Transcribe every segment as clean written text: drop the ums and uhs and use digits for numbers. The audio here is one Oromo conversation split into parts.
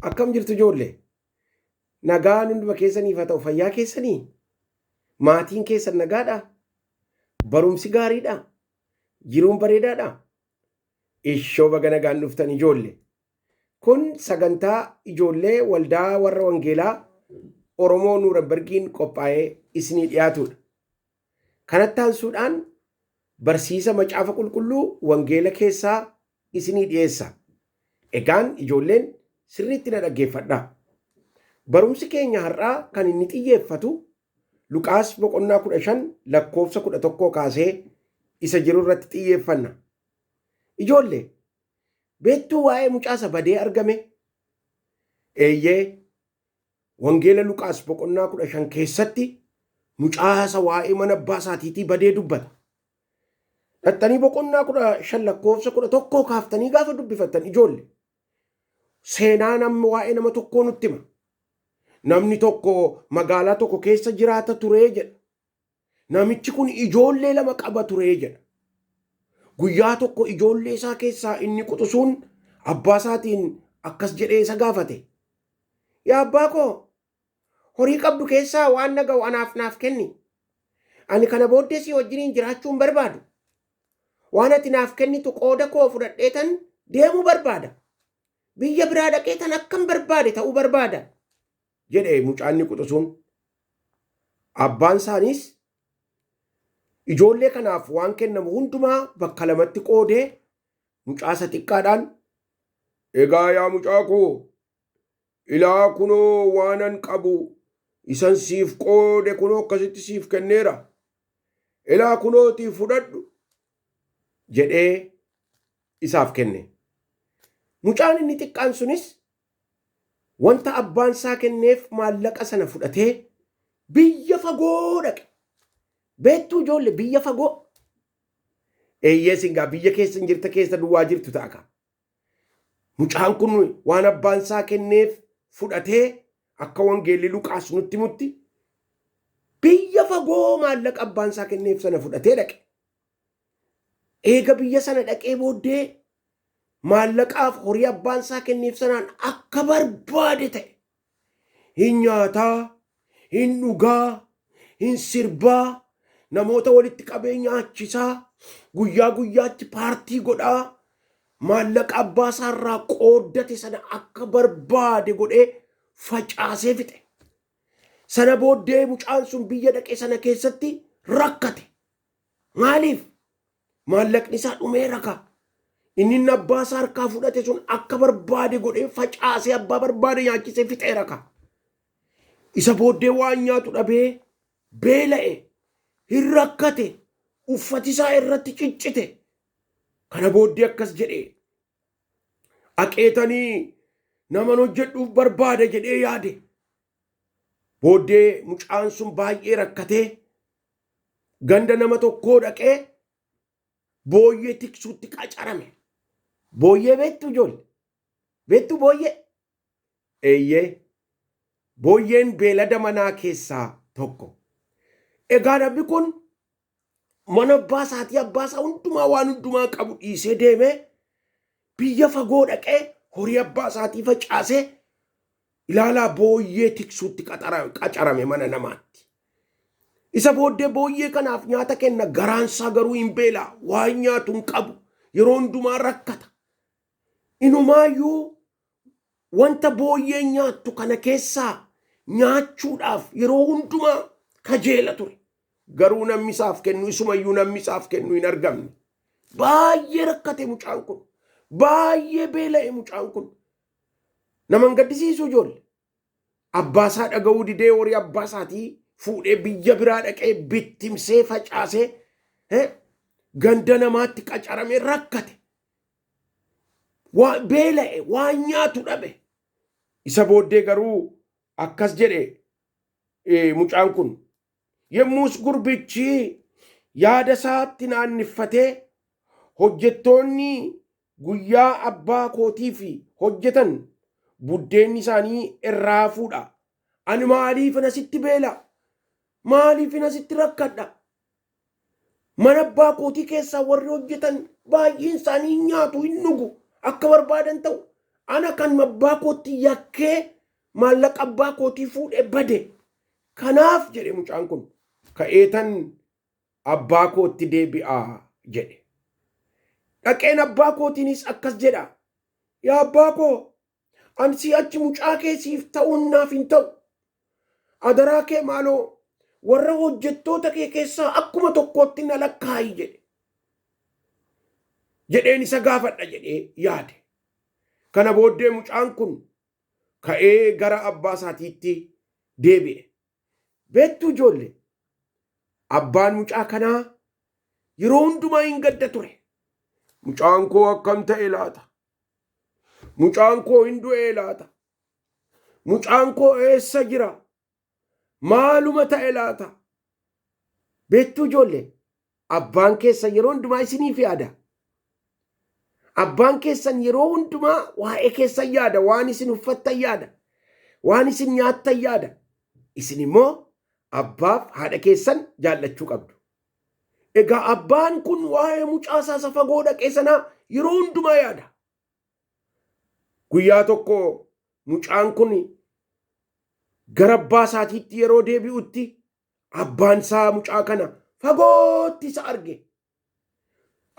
Akkam jirtu ijoollee? Nagaan hunduma keessaniif haa ta'u fayyaa keessanii? Maatiin keessan nagaadhaa? Barumsi gaariidhaa? Jiruun bareedaadhaa? Ishoo baga nagaan dhuftan ijoollee. Kun sagantaa ijoollee waldaa warra wangeelaa Oromoo Nuurenbergiin qophaa'ee isinii dhiyaatudha. Kanatti aansuudhaan barsiisa macaafa qulqulluu wangeela keessaa isinii dhiyeessa. Egaan ijoolleen sirriitti na dhaggeeffadhaa. Barumsi keenya har'aa kan inni xiyyeeffatu Luqaas boqonnaa 15 lakkoofsa 11 kaasee isa jiru irratti xiyyeeffanna. Ijoollee, beektuu waa'ee mucaa isa badee argame? Eeyyee, Wangeela Luqaas boqonnaa 15 keessatti mucaa isa waa'ee mana abbaa isaatiitii badee dubbata. Dhaxxanii boqonnaa 15 lakkoofsa 11 kaaftanii gaafa dubbifattan ijoolle seenaa namni waa'ee nama tokkoo nutti hima. Namni tokko magaalaa tokko keessa jiraata turee jedha. Namichi kun ijoollee lama qaba turee jedha. Guyyaa tokko ijoollee isaa keessaa inni quxusuun abbaa isaatiin akkas jedhee isa gaafate. Yaa abbaa koo, horii qabdu keessaa waan na ga'u anaaf naaf kenni. Ani kana booddee si wajjiniin jiraachuu hin barbaadu. Waan ati naaf kennitu qooda koo fudhadheetan deemuu barbaada. Biyya biraa dhaqeetan akkan barbaade ta'uu barbaada. Jedhe mucaan inni quxusuun. Abbaan isaaniis ijoollee kanaaf waan kennamu hundumaa bakka lamatti qoodee mucaa isa xiqqaadhaan egaa yaa mucaa koo ilaa kunoo waanan qabu isan siif qoode kunoo akkasitti siif kenneera ilaa kunootii fudhadhu jedhee isaaf kenne. Mucaan inni xiqqaan sunis wanta abbaan isaa kenneef maallaqa sana fudhatee biyya fagoo dhaqe. Beektuu ijoollee biyya fagoo? Eeyyee singaa biyya keessa hin jirta keessa duwwaa jirtu ta'a kaa. Mucaan kun waan abbaan isaa kenneef fudhatee akka wangeelli Luqaas nutti himutti biyya fagoo maallaqa abbaan isaa kenneef sana fudhatee dhaqe. Eega biyya sana dhaqee booddee maallaqaaf horii abbaan isaa kenneef sanaan akka barbaade ta'e. Hin nyaataa, hin dhugaa, hin sirbaa, namoota walitti qabee nyaachisaa, guyyaa guyyaatti paartii godhaa, maallaqa abbaa isaa irraa qooddate sana akka barbaade godhee facaasee fixe. Sana booddee mucaan sun biyya dhaqe sana keessatti rakkate. Maaliif? Maallaqni isaa dhumeera kaa. Inni inni abbaa isaa harkaa fudhate sun akka barbaade godhee facaasee abbaa barbaade nyaachisee fixeera kaa. Isa booddee waan nyaatu dhabee beela'e, hin rakkate, uffati isaa irratti ciccite. Kana booddee akkas jedhee aqeetanii naman hojjedhuuf barbaada jedhee yaade. Booddee mucaan sun baay'ee rakkatee ganda nama tokkoo dhaqee booyyee tiksuutti qacarame. Booyyee beektu ijoollee? Beektu booyyee? Eeyyee. Booyyeen beelada manaa keessaa tokko. Egaa namni kun mana abbaa isaatii abbaa isaa hundumaa waan hundumaa qabu dhiisee deemee biyya fagoo dhaqee horii abbaa isaatii facaasee ilaalaa booyyee tiksuutti qacarame mana namaatti. Isa booddee booyyee kanaaf nyaata kenna garaansaa garuu hin beela waan nyaatu hin qabu yeroo hundumaa rakkata. Inumaayyuu wanta booyyeen nyaattu kana keessaa nyaachuudhaaf yeroo hundumaa kajeela ture. Garuu namni isaaf kennu isumayyuu namni isaaf kennu hin argamne. Baay'ee rakkate mucaan kun. Baay'ee beela'e mucaan kun. Nama hin gaddisiisu ijoollee. Abbaa isaa dhaga'uu didee horii abbaa isaatii fuudhee biyya biraa dhaqee bittimsee facaasee ganda namaatti qacaramee rakkate. Waa beela'e waan nyaatu dhabe. Isa booddee garuu akkas jedhe mucaan kun. Yommus gurbichi yaada isaatti naanneffatee hojjettoonni guyyaa abbaa kootiif hojjetan buddeenni isaanii irraa hafuudha. Ani maaliifin asitti beela? Maaliifin asitti rakkadha? Mana abbaa kootii keessaa warri hojjetan baay'een isaanii hin nyaatu, hin dhugu, akka barbaadan ta'u. Ana kan abbaa kootti yakkee maallaqa abbaa kootii fuudhee bade. Kanaaf jedhe mucaan kun ka'eetan abbaa kootti deebi'aa jedhe. Dhaqeen abbaa kootiinis akkas jedha. Yaa abbaa koo ani si'achi mucaa kee siif ta'uun naaf hin ta'u. Adaraa kee maaloo warra hojjettoota kee keessaa akkuma tokkootti na lakkaa'i jedhe. Jedheen isa gaafadha jedhee yaade. Kana booddee mucaan kun ka'ee gara abbaa isaatiitti deebi'e. Beektuu ijoollee abbaan mucaa kanaa yeroo hundumaa hin gadda ture. Mucaan koo akkam ta'e laata? Mucaan koo hin du'ee laata? Mucaan koo eessa jira? Maaluma ta'e laata? Beektuu ijoollee abbaan keessan yeroo hundumaa isiniif yaada. Abbaan keessan yeroo hundumaa waa'ee keessan yaada, waan isin uffattan yaada, waan isin nyaattan yaada. Isin immoo abbaaf haadha keessan jaallachuu qabdu. Egaa abbaan kun waa'ee mucaa isaa isa fagoo dhaqee sanaa yeroo hundumaa yaada. Guyyaa tokko mucaan kun gara abbaa isaatiitti yeroo deebi'utti abbaan isaa mucaa kana fagootti isa arge.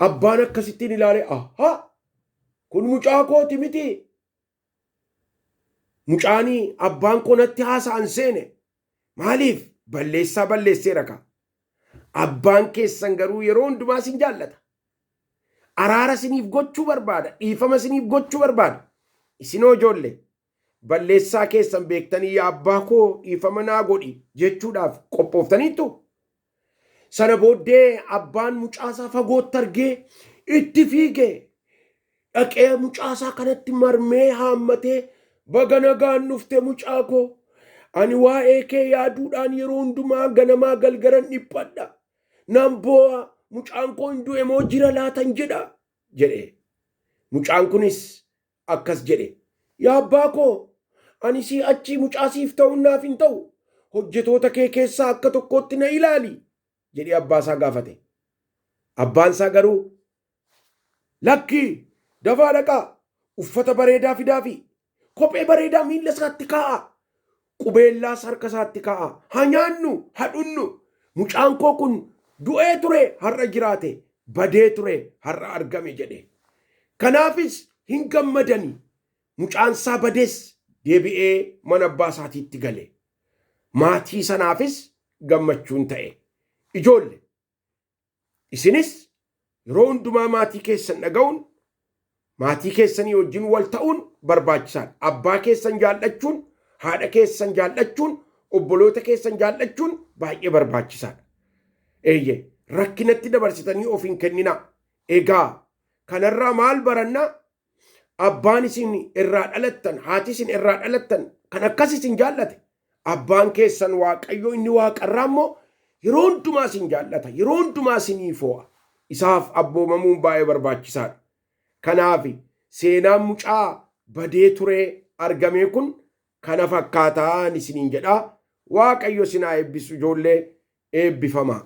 Abbaan akkasittiin ilaale, ahaa kun mucaa kooti miti. Mucaanii abbaan koo natti haasa'an seene. Maaliif balleessaa balleesseera ka. Abbaan keessan garuu yeroo hundumaa isin jaallata. Araara isiniif gochuu barbaada. Dhiifama isiniif gochuu barbaada. Isinoo ijoollee balleessaa keessan beektanii yaa abbaa koo dhiifama naa godhi jechuudhaaf qophooftaniittu. Sana booddee abbaan mucaasaa fagootti argee itti fiige. Dhaqee mucaasaa kanatti marmee haammatee baga nagaan dhufte mucaa koo. Ani waa'ee kee yaaduudhaan yeroo hundumaa ganamaa galgalan dhiphadha. Nan boo'a mucaan koo hin du'e moo jira laatan jedha jedhe. Mucaan kunis akkas jedhe. Yaa abbaa koo ani sii achii mucaa siif ta'uun naaf hin ta'u. Hojjetoota kee keessaa akka tokkootti na ilaali jedhee abbaa isaa gaafate. Abbaan isaa garuu lakkii dafaa dhaqaa uffata bareedaa fidaafi kophee bareedaa miilla isaatti kaa'aa qubeellaas harka isaatti kaa'aa haa nyaannu haa dhunnu mucaan koo kun du'ee ture har'a jiraate badee ture har'a argame jedhe. Kanaafis hin gammadani mucaan isaa bades deebi'ee mana abbaa isaatiitti gale. Maatii sanaafis gammachuun ta'e. Ijoolle isinis yeroo hundumaa maatii keessan dhaga'uun maatii keessanii wajjin wal ta'uun barbaachisaadha. Abbaa keessan jaallachuun, haadha keessan jaallachuun, obboloota keessan jaallachuun baay'ee barbaachisaadha. Eeyyee rakkinatti dabarsitanii of hin kenninaa. Egaa kanarraa maal barannaa? Abbaan isin irraa dhalattan, haati isin irraa dhalattan kan akkas isin jaallate abbaan keessan Waaqayyo inni waaqarraa immoo yeroo hundumaa isin jaallata, yeroo hundumaa isinii foo'a. Isaaf abboomamuun baay'ee barbaachisaadha. Kanaaf seenaan mucaa badee turee argamee kun kana fakkaataan isiniin jedha. Waaqayyo isin haa eebbisu ijoollee eebbifamaa.